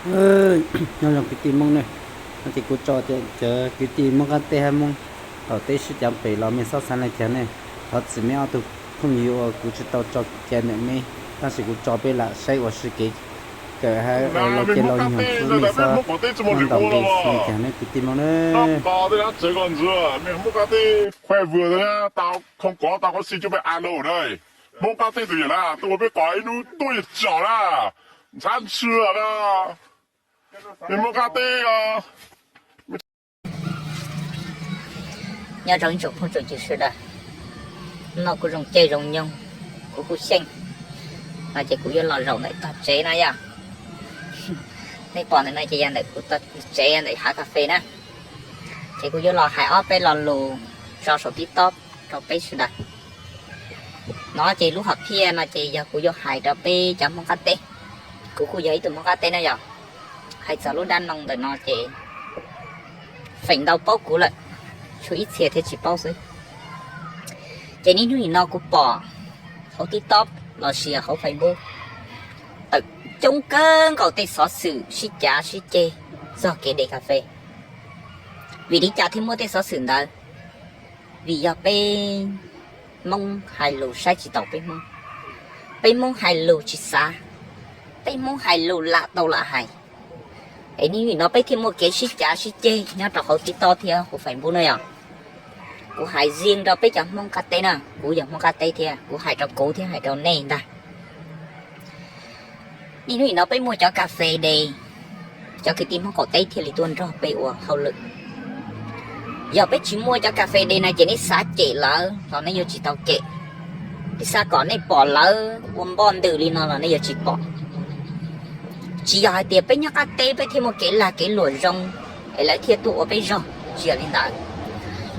Nyob zoo kwv tij Hmoob ne, no ces kuv tso cov kwv tij Hmoob qab teb hab Hmoob qaum teb sib cav pem los mej xob xav le caag ne. Thov txim mej ob tug phooj ywg uas kuv tsis tau tso cai ntawm mej, tab sis kuv tso peb lam saib ua si kev kawm hab ua lug ces los nyoog xwb, mej xob muab ntaus nqi le caag ne kwv tij Hmoob ne. Hmoob qab teb, tau khoo kov tau kov xi coj peb a lug na. Hmoob qab teb tus yawm na tuaj ua peb qos ib hnub tuaj yog tsaum na, ntxhab ntshwv na. Mej Hmoob qab teb os. Nyob zoo ib tsoom phooj tsoom ywg sawv daws, no kuv zoo caij zoo nyoog, kuv kuj xyeej, no ces kuv yuav los zaum ntawm tog tsev no yog. Nej pom ntawm no ces yog ntawm kuv tog tsev ntawm hav kas fes na. Ces kuv yuav los hais ob peb lo lus tso saum TikTok rau peb sawv daws. No ces lub hom phiaj no ces yog kuv yuav hais rau peb cov Hmoob qab teb. Kuv kuj yog ib tug Hmoob qab teb na yog. Hais txog lub dab noo ntawm no ces feem ntau paub kuv lawm, tshuav ib txhia thiaj tsis paub xwb. Ces niaj hnub nim no kuv pom hauv TikTok los sis hauv Facebook tawm coob kawg nkaus tej xov xwm sib cav sib ceg txog kev de kas fes. Vim li cas thiaj muaj tej xov xwm ntawd? Vim yog peb Hmoob hais lus saib tsis taus peb Hmoob, peb Hmoob hais lus tsis xav, peb Hmoob hais lus lam tau lam hais. Es niaj hnub nim no peb thiaj muaj kev sib cav sib ceg nyob rau hauv TikTok thiab hauv Facebook na yog. Kuv hais ziag rau peb cov Hmoob qab teb na, kuv yog Hmoob qab teb thiab kuv hais rau kuv thiab hais rau nej ntag. Niaj hnub nim no peb muaj cov kas fes de, cov kwv tij Hmoob qaum teb thiaj li tuaj nrog peb ua hauj lwm. Yog peb tsis muaj cov kas fes de no ces nej xav cem lawv los nej yuav tsis tau cem, nej xav kom nej pom lawv ua npoj ntws li no los nej yuav tsis pom. Tsis yog hais tias peb nyob qab teb peb thiaj muaj kev lag kev luam zoo es lawv thiaj tuaj ua peb zog, tsis yog li ntawd.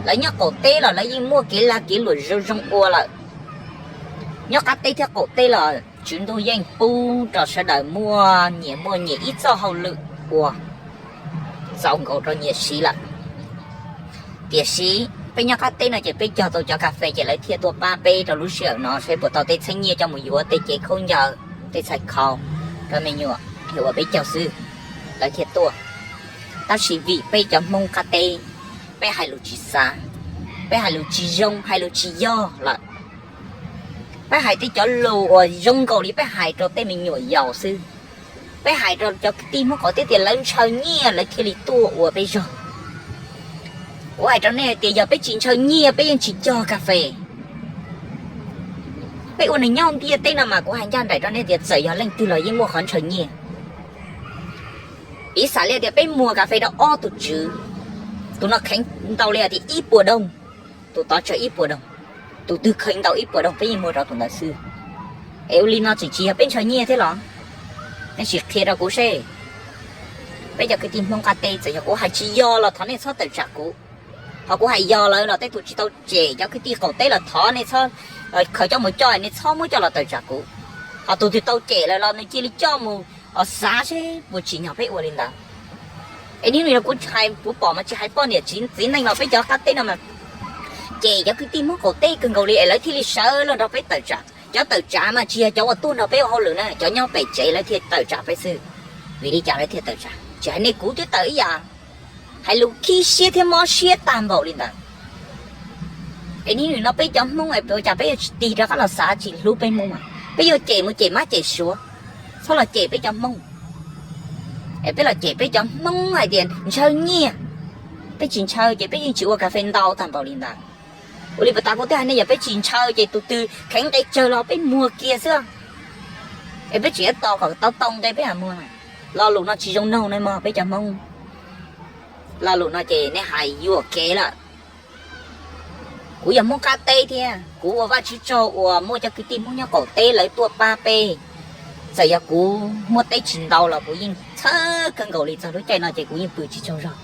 Lawv nyob qaum teb los lawv yeej muaj kev lag kev luam zoo zoo ua lawm. Nyob qab teb thiab qaum teb los Tswv Ntuj yeej pub rau sawv daws muaj nyias muaj nyias ib txoj hauj lwm ua txaus nkaus rau nyias siv lawm. Tiam sis peb nyob qab teb no ces peb cog tau cov kas fes ces lawv thiaj tuaj pab peb rau lub sij hawm no saib puas tau tej txheeb nyiaj coj mus yuav tej cev khaub ncaws, tej txhais khau rau me nyuam, yog ua peb caug xwb lawv thiaj tuaj. Tab sis vim peb cov Hmoob qab teb, peb hais lus tsis xav, peb hais lus tsis zoo, hais lus tsis yog lawm. Peb hais tej cov lus uas zoo nkaus li peb hais rau tej me nyuam yaus xwb. Peb hais rau cov kwv tij Hmoob qaum teb tias lawv ntshaw nyiaj lawv thiaj li tuaj ua peb zog. Kuv hais rau nej hais tias yog peb tsis ntshaw nyiaj peb yeej tsis cog kas fes. Peb ua neeg nyob ntiaj teb no mas kuv hais ncaj nraim rau nej tias txawm yog leej twg los yeej muaj qhov ntshaw nyiaj. Piv xam li tias peb muag kas fes rau ob tug tswv, tus no kheev ntau li tias ib puas doog, tus tod tsawg ib puas doog, tus twg kheev ntau ib puas doog peb yeej muag rau tus ntawd xwb. Es ua li no tseem tsis yog peb ntshaw nyiaj thiab los? Nej sim qhia rau kuv seb. Peb cov kwv tij Hmoob qab teb txawm yog kuv hais tsis yog los thov nej txhob tawm tsam kuv. Ho kuv hais yog lawm los tej tus tsis tau cem cov kwv tij qaum teb los thov nej txhob khaws coj mus coj, nej txhob muab coj los tawm tsam kuv. Ho tus twg tau cem lawm los nws cia li coj mus xav seb puas tsim nyog peb ua li ntawd. Es niaj hnub no kuv hais kuv pom mas tsis hais poj niam txiv neej los peb cov qab teb no mas cem cov kwv tij Hmoob qaum teb kawg nkaus li es lawv thiaj li sawv los nrog peb tawm tsam. Cov tawm tsam mas tsis yog cov uas tuaj nrog peb ua hauj lwm na, cov nyob pem tsev lawv thiaj tawm tsam peb xwb. Vim li cas lawv thiaj tawm tsam? Tsis hais nej kuv twb tawm ib yam, hais lus khib siab thiab mob siab tag npaum li ntawd. Es niaj hnub no peb cov Hmoob es ua cas peb yuav tsis tig rov qab los xav tsis hlub peb Hmoob mas peb yuav cem mus cem mab cem suav, txhob los cem peb cov Hmoob. Es peb los cem peb cov Hmoob hais tias ntshaw nyiaj. Peb tsis ntshaw ces peb yeej tsis ua kas fes ntau tag npaum li ntawd. Ua li puas tas kuv twb hais nej, yog peb tsis ntshaw ces tus twg kheev nqe tsawg los peb muag kiag xwb. Es peb tseem yuav tos kom tau tau nqe peb hais muag. Lo lus no tsis zoo noog na mog peb cov Hmoob. Lo lus no ces nej hais yuam kev lawm. Kuv yog Hmoob qab teb thiab kuv ua Vajtswv tsaug uas muaj cov kwv tij Hmoob nyob qaum teb lawv tuaj pab peb. Txawm yog kuv muaj teb tsis ntau los kuv yeej txhawj kawg nkaus li txog lub caij no ces kuv yeej pw tsis tsaug zog.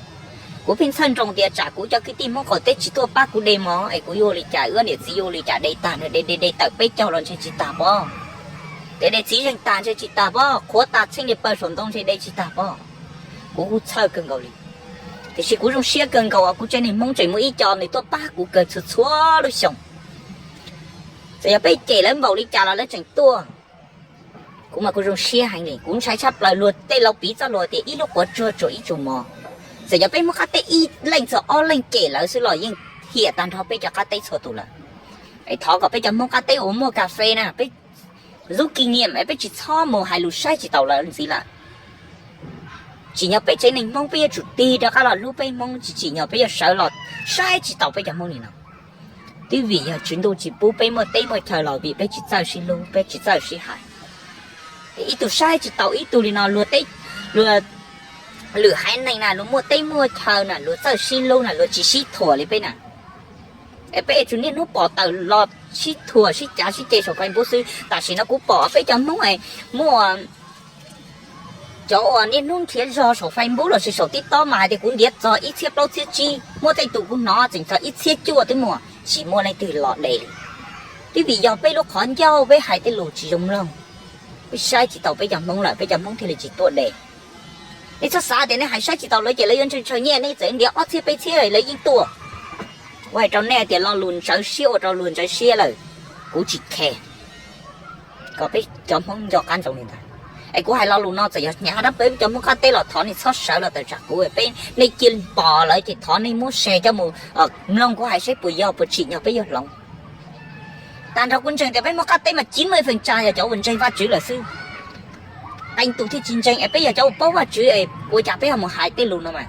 Kuv pheej txhawj nroo tias tsam kuv cov kwv tij Hmoob qaum teb tsis tuaj pab kuv de mov es kuv yuav ua li cas, wb niam txiv yuav ua li cas de tag, de de de tawm peb caug los ntshe tsis tag pob. Tias de txiv zeeg tag ntshe tsis tag pob, qhuav tag txheej li pawg saum ntoo ntshe de tsis tag pob. Kuv kuj txhawj kawg nkaus li. Tiam sis kuv zoo siab kawg nkaus uas kuv tsev neeg Hmoob tseem muaj ib co nws tuaj pab kuv kawg txhua txhua lub xyoo. Txawm yog peb cem lawv npaum li cas los lawv tseem tuaj. Kuv mas kuv zoo siab heev li, kuv ntshai tshaj plaws luag tej laus piv txoj lus tias ib lub quav tsuag tsuas ib tsu mov. Txawm yog peb Hmoob qab teb ib leej txog ob leej cem lawv xwb los yeej hiam tag nrho peb cov qab teb txhua tus lawm. Es thov kom peb cov Hmoob qab teb uas muaj kas fes na, peb zub kis nyiam es peb tsis txhob mus hais lus saib tsis taus lawv ntxiv lawm. Tsim nyog peb tsev neeg Hmoob peb yuav tsum tig rov qab los hlub peb Hmoob, tsis tsim nyog peb yuav sawv los saib tsis taus peb cov Hmoob li no. Twb vim yog tswv ntuj tsis pub peb muaj teb muaj chaw los vim peb tsis txawj sib hlub, peb tsis txawj sib hais. Ib tug saib tsis taus ib tug li no, luag teb, luag lwm haiv neeg na, luag muaj teb muaj chaw na, luag txawj sib hlub na, luag tsis sib thuam li peb na. Es peb yuav tsum niaj hnub pom tawm los sib thuam sib cav sib ceg saum Facebook xwb. Tam sim no kuv pom peb cov Hmoob es muaj cov uas niaj hnub nrhiav zog saum Facebook los sis saum TikTok mas hais tias kuv ntiav txog ib txhiab plaub txhiab tsib, muaj tej tus kuv hnov tseem txog ib txhiab cuaj twb muaj, tsis muaj leej twg los de li. Twb vim yog peb lub qhov ncauj peb hais tej lus tsis zoo mloog, peb saib tsis taus peb cov Hmoob lawm, peb cov Hmoob thiaj li tsis tuaj de. Nej txhob xav tias nej hais saib tsis taus lawv ces lawv yuav ntshaw ntshaw nyiaj, nej txawm ntiav ob txhiab peb txhiab lawv yeej tuaj. Kuv hais rau nej tias lo lus ntsawv siab ua rau luag ntsawv siab lawm, kuv tsis khe kom peb cov Hmoob nco qab ntsoov li ntawd. Es kuv hais lo lus no txawm yog hnyav rau peb cov Hmoob qab teb los thov nej txhob sawv los tawm tsam kuv, peb nej cia li pom lawm ces thov nej muab share coj mus mloog kuv hais saib puas yog puas tsim nyog peb yuav hloov. Tag nrho kuv ntseeg tias peb Hmoob qab teb mas chín mươi phần trăm yog cov uas ntseeg Vajtswv lawm xwb. Qee tus thiaj tsis ntseeg es peb yog cov uas paub Vajtswv es ua cas peb ho mus hais tej lus no mas.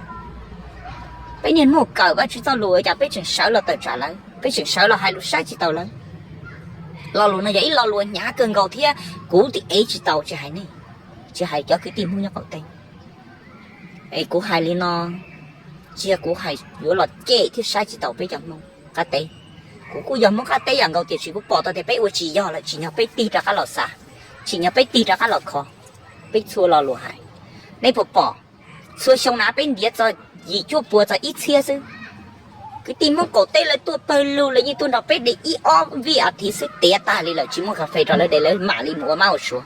Peb niaj hnub kawm Vajtswv txoj lus ua cas peb tseem sawv los tawm tsam lawv, peb tseem sawv los hais lus saib tsis taus lawv. Lo lus no yog ib lo lus hnyav kawg nkaus thiab kuv tiv ev tsis tau, tsis hais nej, tsis hais cov kwv tij Hmoob nyob qaum teb. Es kuv hais li no, tsis yog kuv hais yuav los cem thiab saib tsis taus peb cov Hmoob qab teb. Kuv kuj yog Hmoob qab teb yam nkaus tiam sis kuv pom tau tias peb ua tsis yog lawm, tsim nyog peb tig rov qab los xav, tsim nyog peb tig rov qab los kho peb txhua lo lus hais. Nej puas pom, txhua xyoo na peb ntiav txog yim cuaj puas txog ib txhiab xwb. Kwv tij Hmoob qaum teb lawv tuaj pawg lug, lawv yeej tuaj nrog peb de ib ob vij as thiv xwb tiav tag li lawm, tsis muaj kas fes rau lawv de, lawv mam li mus ua mab ua suav.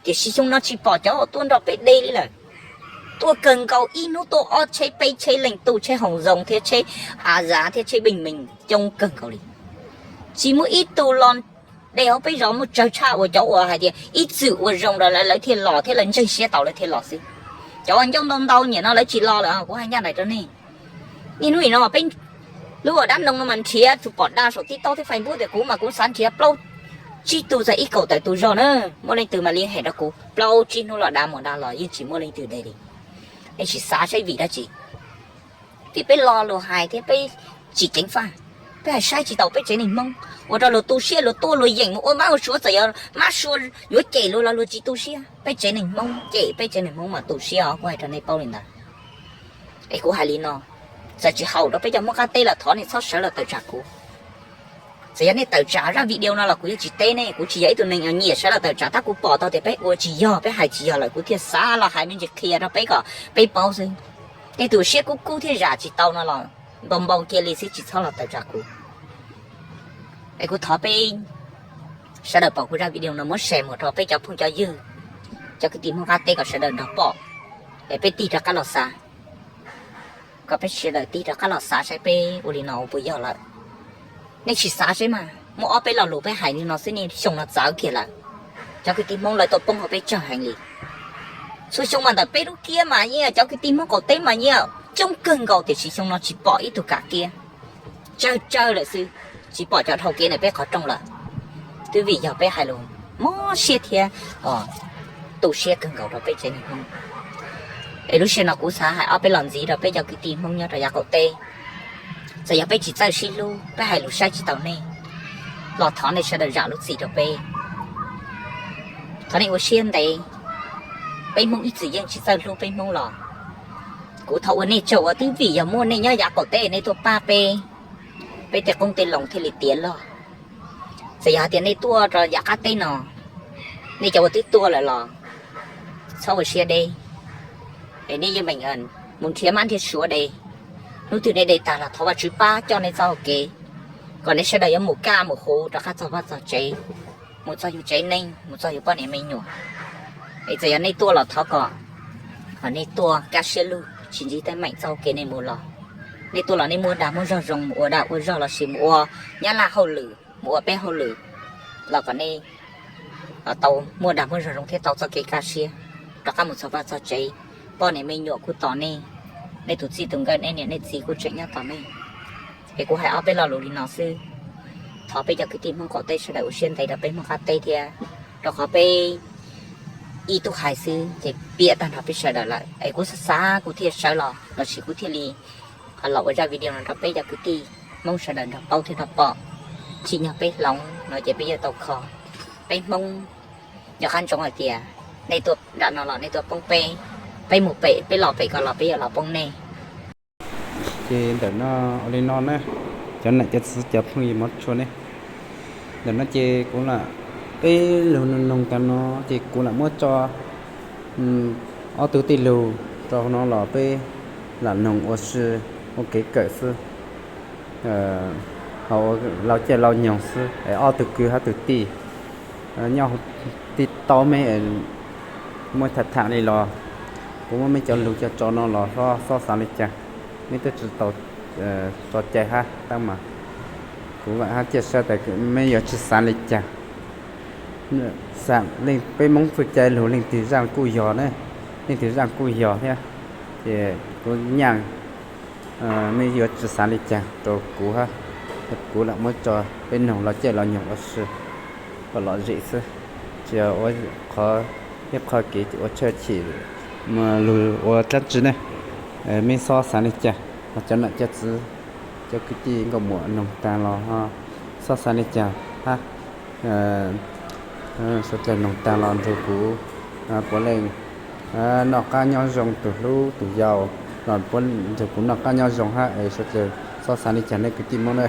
Tiam sis xyoo no tsis pom cov uas tuaj nrog peb de li lawm. Tuaj kawg nkaus ib hnub tuaj ob tsheb peb tsheb leej tuj, tsheb Hoo Zoo thiab tsheb A Zas thiab tsheb Beej Mees coob kawg nkaus li. Tsis muaj ib tug los de hauv peb zos muaj tsawg tshaj uas cov uas hais tias ib txwm ua zoo rau lawv lawv thiaj los thiab lawv ntseeg siab tau lawv thiaj los xwb. Cov uas ncauj ntau ntau nyiam no lawv tsis los lawm, kuv hais ncaj nraim rau nej. Niaj hnub nim no mas peb lub dab noo no mas nrhiav tsuas pom da saum TikTok thiab Facebook tias kuv mas kuv xav nrhiav plaub tsib tug txog ib kaum tawm tus zog na. Muaj leej twg mas li hem rau kuv, plaub tsib hnub los da mus da los yeej tsis muaj leej twg de li. Nej sim xav saib vim dab tsi? Vim peb lo lus hais thiab peb tsis ceev faj, peb hais saib tsis taus peb tsev neeg Hmoob, ua rau luag tu siab, luag tuaj luag yeem mus ua mab ua suav, txawm yog mab suav yuav cem luag los luag tsis tu siab. Peb tsev neeg Hmoob cem peb tsev neeg Hmoob mas tu siab os, kuv hais rau nej paub li ntawd. Es kuv hais li no, txawm tsis haum rau peb cov Hmoob qab teb los thov nej txhob sawv los tawm tsam kuv. Txawm yog nej tawm tsam zaj video no los kuv yeej tsis teb nej, kuv tsis yog ib tug neeg nyiam sawv los tawm tsam, tab kuv pom tau tias peb ua tsis yog, peb hais tsis yog lawm kuv thiaj xav los hais me ntsis qhia rau peb kom peb paub xwb. Tej tus siab kub kub thiab zam tsis tau no los npau npau cia li xwb, tsis txhob los tawm tsam kuv. Es kuv thov peb sawv daws pom kuv zaj video no muab share mus rau peb cov phooj cov ywg, cov kwv tij Hmoob qab teb kom sawv daws nrog pom, es peb tig rov qab los xav, kom peb sawv daws tig rov qab los xav saib peb ua li no ua puas yog lawm. Nej sim xav saib mas, muaj ob peb lo lus peb hais li no xwb ne, xyoo no txawv kiag lawm. Cov kwv tij Hmoob lawv tau poob hauv peb tsawg heev li. Txhua xyoo mas ntawm peb lub kiab mas yeej cov kwv tij Hmoob qaum teb mas yeej coob kawg nkaus, tiam sis xyoo no tsis pom ib tug kam kiab, tsawg tsawg lawm xwb, tsis pom cov dhau kev ntawm peb qhov rooj lawm. Twb vim yog peb hais lus mob siab thiab tu siab kawg nkaus rau peb tsev neeg Hmoob. Es lub sij hawm no kuv xav hais ob peb lo ntxiv rau peb cov kwv tij Hmoob nyob rau yav qaum teb. Txawm yog peb tsis txawj sib hlub, peb hais lus saib tsis taus nej, los thov nej sawv daws zam lub txim rau peb. Thov nej ua siab ntev, peb Hmoob ib txwm yeej tsis txawj hlub peb Hmoob los. Kuv thov ua nej tsaug uas twb vim yog muaj nej nyob yav qaum teb nej tuaj pab peb, peb tej qoob tej loo thiaj li tiav log. Txawm yog hais tias nej tuaj rau yav qab teb no, nej cov uas twb tuaj lawm los txhob ua siab deb, es nej yeej meem mus nrhiav mab nrhiav suav de. Hnub twg nej de tag los thov Vajtswv pab coj nej txoj hau kev, kom nej sawv daws yuav mus kaj mus huv rov qab txog vaj txog tsev, mus txog yus tsev neeg, mus txog yus poj niam me nyuam. Es txawm yog nej tuaj los thov kom, kom nej tuaj kaj siab lug tsis ntsib teeb meem txoj hau kev nej mus los. Nej tuaj los nej muaj dag muaj zog zoo mus ua dag ua zog lossis mus ua nyab laj hauj lwm, mus ua peb hauj lwm, los kom nej tau muaj dag muaj zog zoo thiab tau txoj kev kaj siab rov qab mus txog vaj txog tsev. Poj niam me nyuam kuj tos nej, nej tus txij tus nkawm, nej niam nej txiv kuj tseem nyob tos nej. Es kuv hais ob peb lo lus li no xwb. Thov peb cov kwv tij Hmoob qaum teb sawv daws ua siab ntev rau peb Hmoob qab teb thiab, rau qhov peb ib tug hais xwb ces piam tag nrho peb sawv daws lawm. Es kuv xav xav kuv thiaj sawv los lossis kuv thiaj li los ua zaj video no rau peb cov kwv tij Hmoob sawv daws nrog paub thiab nrog pom. Tsim nyog peb hloov no ces peb yuav tau kho. Peb Hmoob cov qab ntsoov hais tias nej tuaj nram no los nej tuaj poob peb, peb mus pem, peb los pem ko los peb yuav los poob nej. Ces ntawm no ua li no na, cov nam cov txiv cov phooj ywg mov tshua ne, ntawm no ces kuv lam, peb lug noog tag no ces kuv lam muab tso ob tug tij lug rau hauv no los peb lam noog ua si, ua kev kawm xwb, hauv laus caij laus nyoog xwb es ob tug kwv hab tug tij nyob tij tau me, muaj tham tham li los kuv muab meb cov lug cov tso no los xob xaav li cas, meb twb tsi tau tso cai hab tab mas kuv vaam hab cia saib tas meb yuav tsi xaav li cas. Xaav leej peb Moob txuj cai lug leej twg zaaj kuj yog ne, leej twg zaaj kuj yog thiab, ces kuv nyaaj meb yuav tsi xaav li cas rau kuv hab, kuv lam muab tso peb noog los caij los nyoog ua si kom lom zem xwb, tsi yog ua qhov, ib qho kev ua tshaj chim lug ua dlaab tsi ne. Meb xob xaav li cas, cov nam cov txiv, cov kwv tij nkauj muam noog taag los xob xaav li cas hab. Suav dlawg noog taag los nrug kuv puav leej noj qab nyob zoo, tus hlub tus yau los puav leej nrug kuv noj qab nyob zoo hab es suav dlawg xob xaav li cas ne kwv tij Moob na.